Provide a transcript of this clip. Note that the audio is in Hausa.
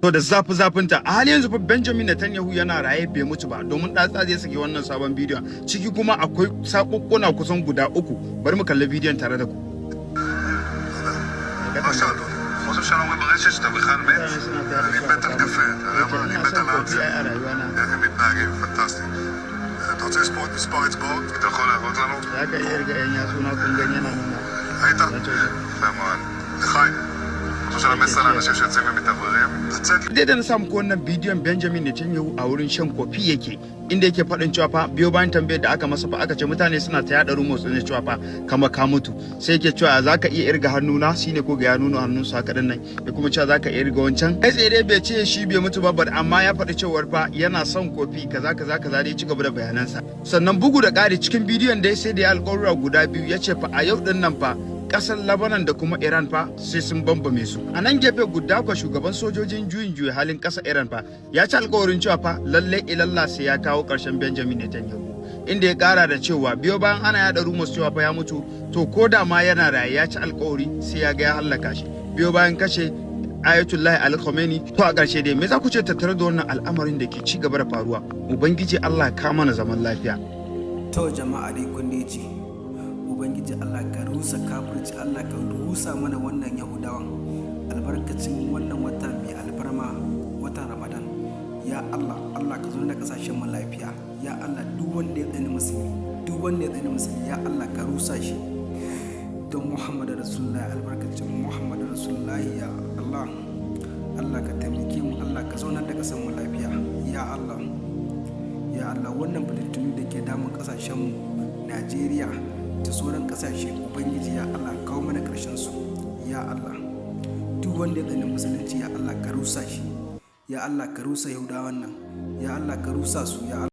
To, da zafi zafinta a halin yanzu fa, Benjamin Netanyahu yana raye, bai mutu ba, domin ɗatsa zai saki wannan sabon bidiyon. Ciki kuma akwai sakukkuna kusan guda uku. Bari mu kalli bidiyon tare da ku. מה שאדוני, ראש הממשלה אומרים ברשת שאתה בכלל מת? אני מת על קפה, אתה יודע מה? אני מת על העם שלי. איך הם מתנהגים, פנטסטי. אתה רוצה לספור את מספר האצבעות? אתה יכול להראות לנו? Za ka iya riga yan yatsuna, kun gani yana nuna. ראית? יפה מאוד. לחיים. ראש הממשלה מסר לאנשים שיוצאים ומתאווררים. לצאת Dai da na samu ko wannan bidiyon, Benjamin Netanyahu a wurin shan kofi yake, inda yake faɗin cewa fa biyo bayan tambayar da aka masa fa, aka ce mutane suna ta yaɗa rumors ɗin cewa fa kama ka mutu, sai yake cewa za ka iya irga hannuna, shine ko ga ya nuna hannunsa haka din nan, ya kuma cewa za ka iya irga wancan. Kai tsaye dai bai ce shi bai mutu ba, amma ya faɗi cewar fa yana son kofi, kaza kaza kaza dai, ci gaba da bayanansa. Sannan bugu da ƙari, cikin bidiyon dai sai da ya alƙawarra guda biyu, ya ce fa a yau din nan fa kasar Lebanon da kuma Iran fa sai sun bambame su. A nan gefe guda kwa, shugaban sojojin juyin juya halin kasar Iran fa ya ci alkawarin cewa fa lalle ilalla sai ya kawo ƙarshen Benjamin Netanyahu, inda ya kara da cewa biyo bayan ana yada rumors cewa fa ya mutu, to ko da ma yana raye, ya ci alkawari sai ya ga ya hallaka shi biyo bayan kashe Ayatollah Ali Khamenei. To, a ƙarshe dai, me za ku ce tattare da wannan al'amarin da ke ci gaba da faruwa? Ubangiji Allah ya kawo mana zaman lafiya. To jama'a dai, kun dai ce Ubangiji Allah ka rusa kafirci, Allah ka rusa mana wannan Yahudawan, albarkacin wannan wata mai alfarma, watan Ramadan. Ya Allah, Allah ka zo da kasashen mu lafiya. Ya Allah, duk wanda ya tsani musulmi, duk wanda ya tsani musulmi, ya Allah ka rusa shi don Muhammadu Rasulullahi, albarkacin Muhammadu Rasulullahi. Ya Allah, Allah ka taimake mu, Allah ka zaunar da kasar mu lafiya. Ya Allah, ya Allah, wannan fitintunu da ke damun kasashenmu Najeriya da sauran kasashe, Ubangiji ya Allah kawo mana karshen su. Ya Allah, duk wanda ya tsani musulunci, ya Allah ka rusa shi. Ya Allah, ka rusa Yahudawan nan. Ya Allah, ka rusa su, ya Allah.